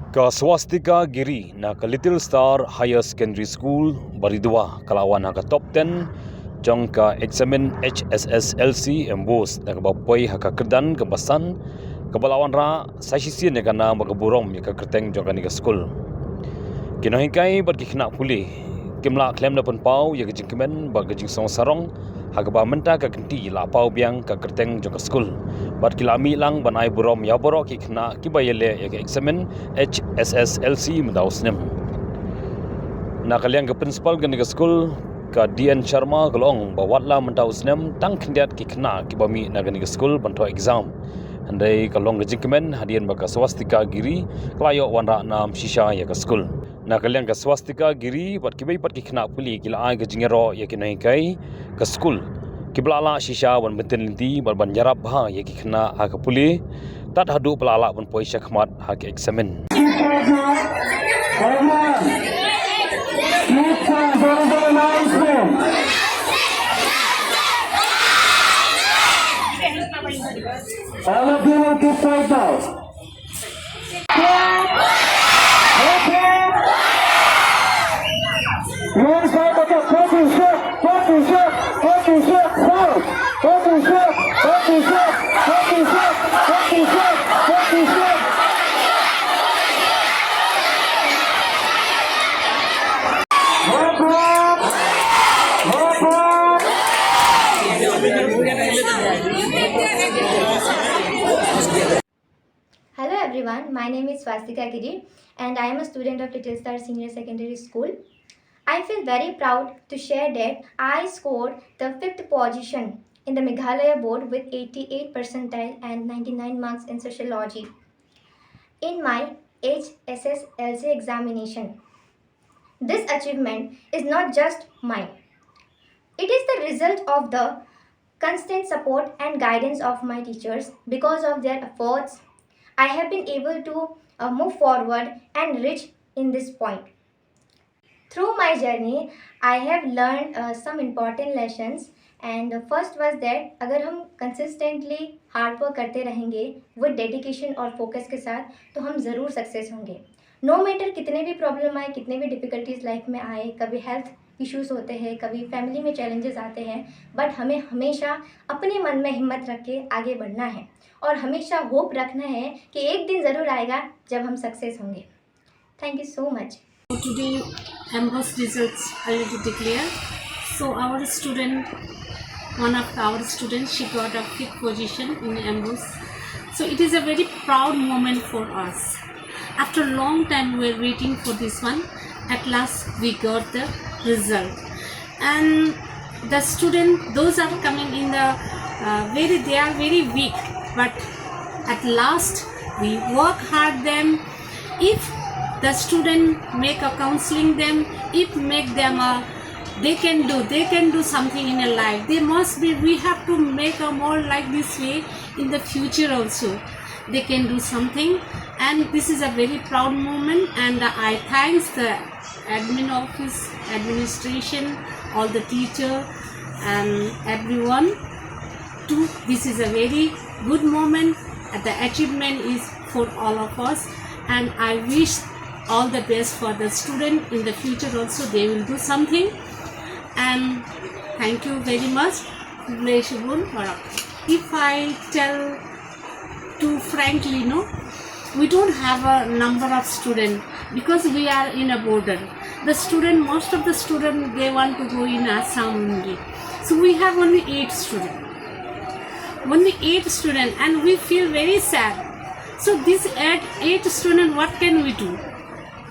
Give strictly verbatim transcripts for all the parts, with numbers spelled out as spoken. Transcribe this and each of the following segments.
Ka Swastika Giri na ka Little Star Higher Secondary School, Baridua, ka la wan ha ka top ten jong ka eksamin H S S L C MBOSE, na kaba poi ha ka kyrdan kaba san, kaba la wanrah sa shisien ïa ka nam bad ka burom ïa ka kyrteng jong kane ka skul. Ki nonghikai bad ki khynnah pule kim lah khlem da pynpaw ïa ka jingkmen bad ka jingsngew sarong, ha kaba mynta ka kynti la paw biang ka kyrteng jong ka skul. Bad ki la mih lang ban ai burom ïa baroh ki khynnah kiba ïaleh ïa ka eksamin H S S L C mynta u snem. Na ka liang ka principal kane ka skul, ka D N Sharma, ka la ong ba wat la mynta u snem tang khyndiat ki khynnah kiba mih na kane ka skul ban thoh exam. Hynrei ka long ka jingkmen hadien ba ka Swastika Giri ka la ïoh wanrah nam shisha ïa ka skul. Na ka liang ka Swastika Giri bad kiwei pat ki khynnah pule ki la ai ka jingïaroh ïa ki nonghikai ka skul, kiba la lah shisha ban bynta lynti bad ban ïarap bha ïa ki khynnah ha ka pule, tad haduh ba la lah ban poi shakhmat ha ka eksamin. All of you will keep quiet now. Hello everyone, my name is Swastika Giri and I am a student of Little Star Senior Secondary School. I feel very proud to share that I scored the fifth position in the Meghalaya board with eighty-eight percentile and ninety-nine marks in sociology in my H S S L C examination. This achievement is not just mine. It is the result of the constant support and guidance of my teachers. Because of their efforts, I have been able to uh, move forward and reach in this point. Through my journey, I have learned uh, some important lessons. And the first was that अगर हम consistently hard work करते रहेंगे with dedication और focus के साथ, तो हम ज़रूर success होंगे. No matter कितने भी problem आए, कितने भी difficulties life में आए, कभी health issues होते हैं, कभी family में challenges आते हैं, but हमें हमेशा अपने मन में हिम्मत रख के आगे बढ़ना है और हमेशा hope रखना है कि एक दिन ज़रूर आएगा जब हम success होंगे. Thank you so much. Today, MBOSE results already declared. So our student, one of our students, she got a fifth position in MBOSE. So it is a very proud moment for us. After a long time we were waiting for this one. At last we got the result. And the student, those are coming in the uh, very, they are very weak, but at last we work hard them. If the student make a counseling them, if make them a, they can do, they can do something in a life. They must be, we have to make a more like this way in the future also. They can do something, and this is a very proud moment, and I thanks the admin office, administration, all the teacher, and everyone. Too, this is a very good moment. The achievement is for all of us, and I wish all the best for the student. In the future also they will do something. And thank you very much. If I tell too frankly, no, we don't have a number of student because we are in a border. The student, most of the student, they want to go in Assam only. So we have only eight students. Only eight students, and we feel very sad. So these eight, eight students, what can we do?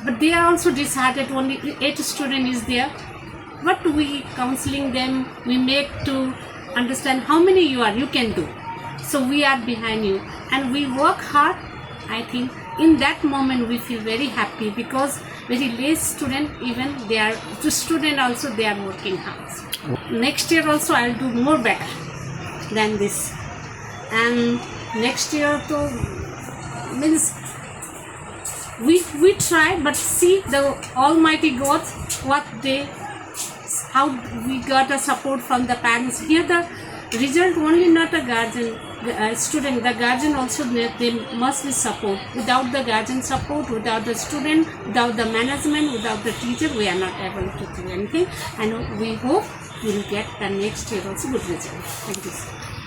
But they are also disheartened, only eight students is there. But we counseling them, we make to understand how many you are, you can do. So we are behind you and we work hard. I think in that moment we feel very happy because very less student, even they are, the student also they are working hard. Next year also I will do more better than this. And next year to means we we try, but see the Almighty God, what they, how we got a support from the parents. Here the result only not a guardian, the uh, student, the guardian also, they, they must be support. Without the guardian support, without the student, without the management, without the teacher, we are not able to do anything, and we hope we will get the next year also good result. Thank you, sir.